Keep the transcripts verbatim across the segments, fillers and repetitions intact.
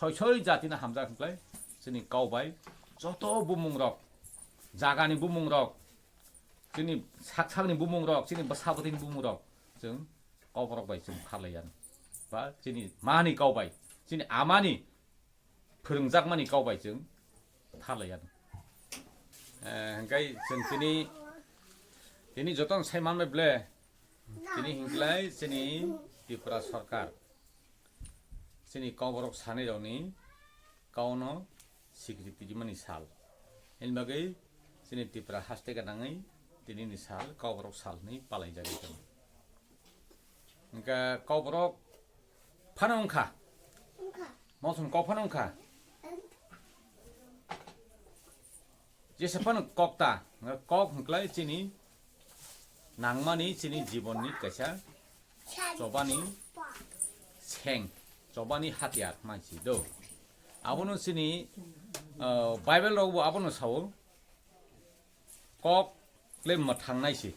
Soi soi jatino hamjak hwnkhlai chini kok bai joto bumungrok, jagani bumungrok, chini sak sakni bumungrok, chini bwsa bwtwini bumungrok chwng kokrok bai chwng pharlaiya. Ba chini mani kok bai, chini amani phwrwngjakmani kok bai chwng pharlaiya. Eh, hwnkhe chwng tini, tini jotono sai manbai ble, tini hwnkhlai chini Tripura Sarkar, chini kokrok sanirokni kokno sikriti rimani sal. Hini bagwi chini Tripura haste gwnangwi tinini sal kokrok sal hwnwi palaijagwi tongo. Hwnkhe kokrok phano wngkha. Mosong kok phano wngkha. Jesa phano kok ta, kok hwnkhlai chini nangmani chini jibonni kaisa chobani seng, chobani hatiyar mansi do. Abono chini, ah, Bible rokbo abono sao, kok le mwthang nai se.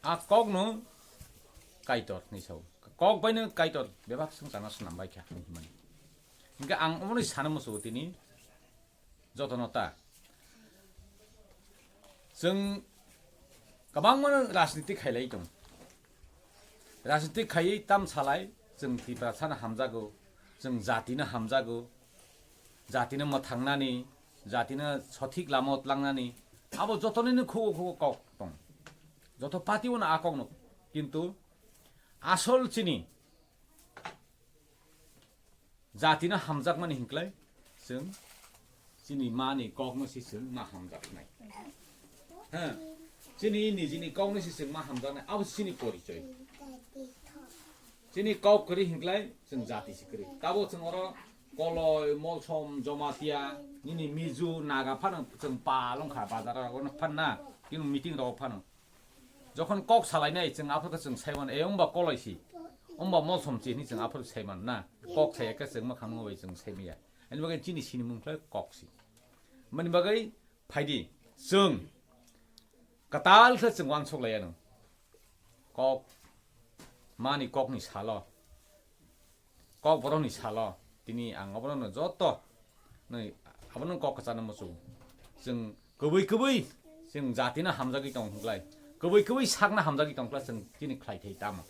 A kokno Kaitor hinwi sao. Kok baino Kaitor bebak swngcharno swnam bai kha hinwi himani. Hingkhe ang omoni sana muchungo tini jotono ta. Chwng kwbangmano rajniti khailai tong. Rajniti khaiwi tam salai chwng Tiprasano hamjago, chwng jatino hamjago, jatino mwthangnani, jatino sothik lama tlangnani, abo jotonino khugo khugo kok tong. Joto party-ono a kokno. Kintu asol chini jatino hamjakmani hinklai chwng chini mani kokno se chwng ma hamjaknai. Ha, chini nijini kokno se chwng ma hamjaknai, abo chini porichoi. Chini kok kwrwi hinklai chwng jati se kwrwi. Tabo chwng oro Koloi, Molsom, Jomatia, nini Mizu, Naga phano chwng pal wngkha bazar rogo phano na, kino meeting rogo phano. Jokhon kok salainai chwng aphuru khe chwng saiman, e wngba Koloi si, wngba Molsom si hinwi chwng aphuru saiman na. Kok sai khe chwng mwkhang nungwi chwng saimaya. Ani bagwi chini sinimung khlai kok si. Mani bagwi phaidi chwng kwtal khe chwng uansuk laiya nw. Kok mani kokni salo. Kokborokni salo tini ang obono joto nai abono kok kwchana muchungo. Chwng kwbwi kwbwi chwng jatino hamjagwi tong hwnklai, kwbwi kwbwi sakno hamjagwi tong hwnklai, chwng chini khlai thai tamo?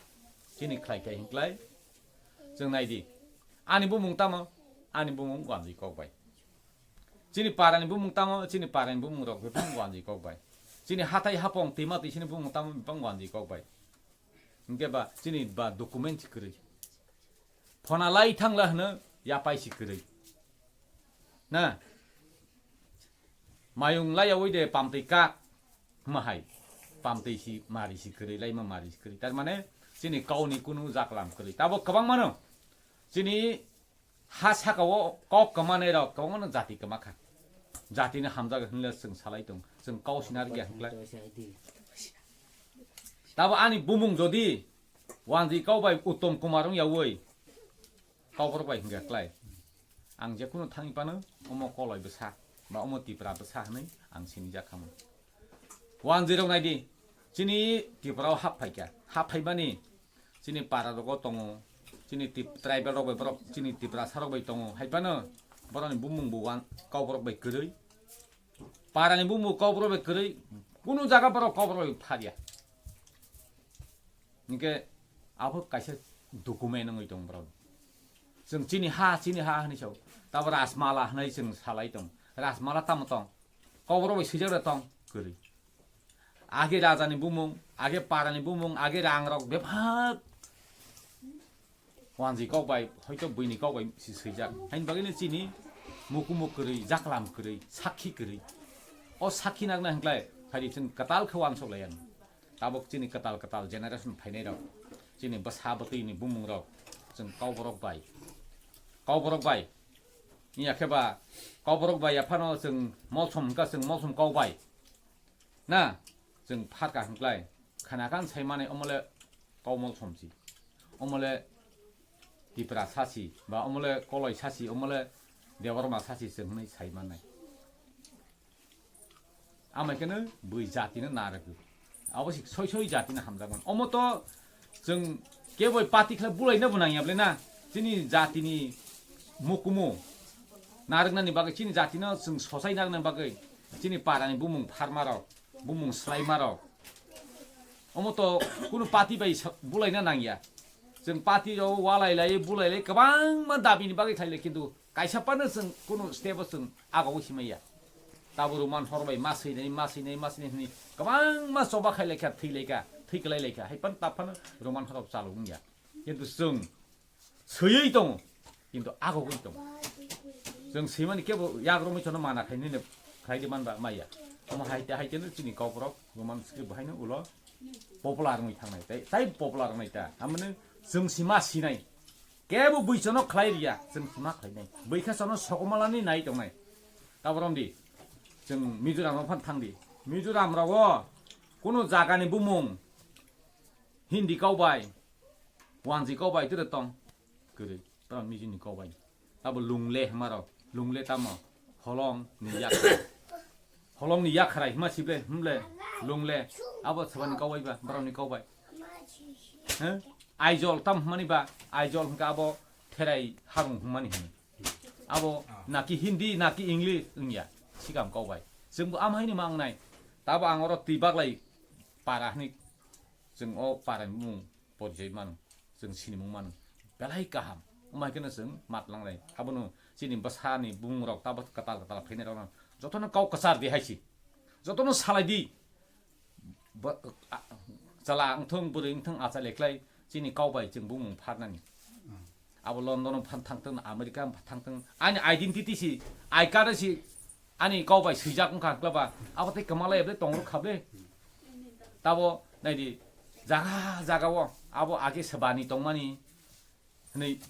Chini khlai thai hwnklai chwng nai di, ani bumung tamo? Ani bumung Wanjwi Kokbai. Chini parani bumung tamo? Chini parani bumung rok bebak Wanjwi Kokbai. Chini hathai hapong twima twisini bumung tamo? Bebak Wanjwi Kokbai. Hingke ba chini ba document si kwrwi. Phona lai thangla hwno yapai si kwrwi. Na? Mayung laiyawi de pamtwi kak hwma hai. Pamtwi si mari si kwrwi, laima mari si kwrwi. Tar mane chini kauni kunu jaklam kwrwi. Tabo kwbang mano. Chini ha saka o kok kwmanai rok kwbangma no jati kwma kha. Jati no hamjak hinle chwng salai tong, chwng kau sinar gya hinklai. Tabo ani bumung jodi Wanjwi Kokbai Uttom Kumar wng yawi, Kokborok bai hingkha klai. Ang jekunu thangwi phano omo Koloi bwsa ba omo Tipra bwsa hinwi ang sinijak khamu. Wanjwi rok naidi, chini Tripura o hap phaikha. Hap phaimani chini para rogo tongo. Chini Tip-, tribal rok bai borok, chini Tiprasa rok bai tongo. Hai phano borokni bumung bo wan-, Kokborok bai kwrwi. Parani bumung Kokborok bai kwrwi. Kunu jaga borok Kokborok bai pharya. Hingke abo kaisa document wngwi tong borok. Chwng chini ha, chini ha hinwi sao. Tabo Rajmala hinwi chwng salai tong. Rajmala tamo tong? Kokborok bai swijak da tong? Kwrwi. Age rajani bumung, age parani bumung, age rang rok bebak Wanjwi Kokbai, hoito buini Kokbai si swijak. Haini bagwino chini mukumuk kwrwi, jaklam kwrwi, sakhi kwrwi. O sakhi nangna hinklai, phaidi chwng kwtal khe uansuk laiya. Tabuk chini kwtal kwtal generation phainai rok, chini bwsa bwtwini bumung rok, chwng Kokborok bai, Kokborok bai, iya khe ba Kokborok bai yaphano chwng Molsom hwnkha, chwng Molsom Kokbai. Na, chwng pharka hinklai, khana khan sai mani omole Kok Molsom si, omole Tipra sasi, ba omole Koloi sasi, omole Debbarma sasi chwng hinwi sai mannai. Amai kheno bui jatino narwgwi. Abo se soi soi jatino hamjakmani. Omo to chwng keboi party khlai bulaina bo nangya ble na. Chini jatini mukumu narwknani bagwi, chini jatino chwng sochai narwknani bagwi chini parani bumung pharmarok, bumung swlaimarok, omo to kunu party bai sa-, bulaina nangya. Chwng party rok walai lai, bulai lai, kwbangma dabini bagwi khlai lai, kintu kaisa phano chwng kunu step o chwng aga wi simaya. Tabo Roman hor bai ma swinai, ma swinai, ma swinai hwnwi kwbangma choba khai lai kha, thwi lai kha, thwi kwlai lai kha. Hai phano ta phano Roman hor rok chalu wngya. Kintu chwng swiwi tongo, kintu agogwi tongo. Chwng swimani kebo yak romwi chono mana khai nini khlai di manba maya. Omo hai te, hai te no chini kokborok Roman script bo haino ulo popular wngwi thangnai, tai, tai popular wngnai ta. Amoni chwng sima sinai. Kebo bui chono khlai riya, chwng sima khlainai. Bui kha chono sokomalani nai tongnai. Taborom di. Chwng Mizoram rok phan thang di. Mizoram rogo kuno jagani bumung Hindi kok bai, wanji kok bai tiro tong. Kwrwi, tamo Mizo ni kok bai. Tabo Lungle hwnma rok, Lungle tamo holong ni yakhrai. Holong ni yakhrai hwnma sible, hwnble, Lungle. Abo sabani kok bai ba, borok ni kok bai. He? Aijol tam hwnmani ba, Aijol hwnkha abo Therai Harung hwnmani hwnwi. Abo naki Hindi, naki English wngya, sikam kok bai. Chwngbo amhaini ma wngnai. Tabo ang oro twi baglai para hwnwi chwng o para ni bumung porijoi mano, chwng sinimung mano, belai kaham. Wngma khe no chwng mat langlai. Abono chini bwsani bumung rok tabo kwtal kwtal phainai rok no jotono kok kwchar di hai si, jotono salai di. Ba-, a-, chwla wngthung, bwrwi wngthung, achai lai khlai chini kok bai chwng bumung pharnani. Abo London phan thangthung, America phan thangthung, ani identity si, I card si ani kok bai swijak wngkha hwnkla ba, abo tei kwmalai ble tong rwkha ble. Tabo naidi, jaga jaga o abo age swbani tongmani hwnwi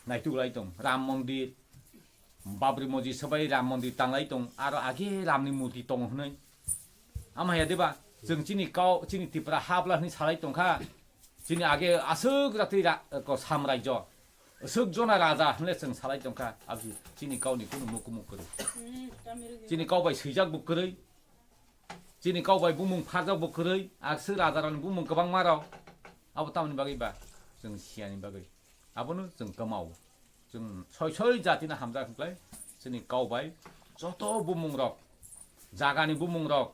naituk lai tong. Ram Mondir, Babri Mosjid swbai Ram Mondir tanglai tong, aro age Ramni murti tongo hwnwi. Ama ya deba, chwng chini kau, chini Tripura habla hwnwi salai tongkha. Chini age aswk jatwi ra-, ko samraijo, aswk jona raja hwnle chwng salai tongkha. Aboni chini kauni kunu mukumu kwrwi. Chini kau bai swijak bo kwrwi. Chini kok bai bumung pharjak bo kwrwi, akswk rajarokni bumung kwbangma rok. Abo tamoni bagwi ba? Chwng siyani bagwi. Abono chwng kwmao. Chwng soi soi jatino hamjak hwnkhlai chini kok bai joto bumung rok, jagani bumung rok,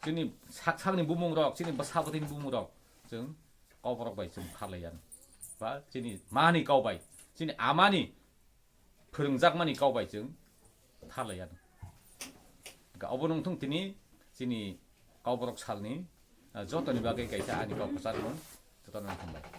chini sak sakni bumung rok, chini bwsa bwtwini bumung rok, chwng kokborok bai chwng pharlai ya. Ba chini mani kok bai, chini amani phwrwngjakmani kok bai chwng tharlai ya. Hwnkhe obo wngthung tini chini kokborok salni, ah, jotoni bagwi kaisa ani kok kwchar mung, jotono hambai.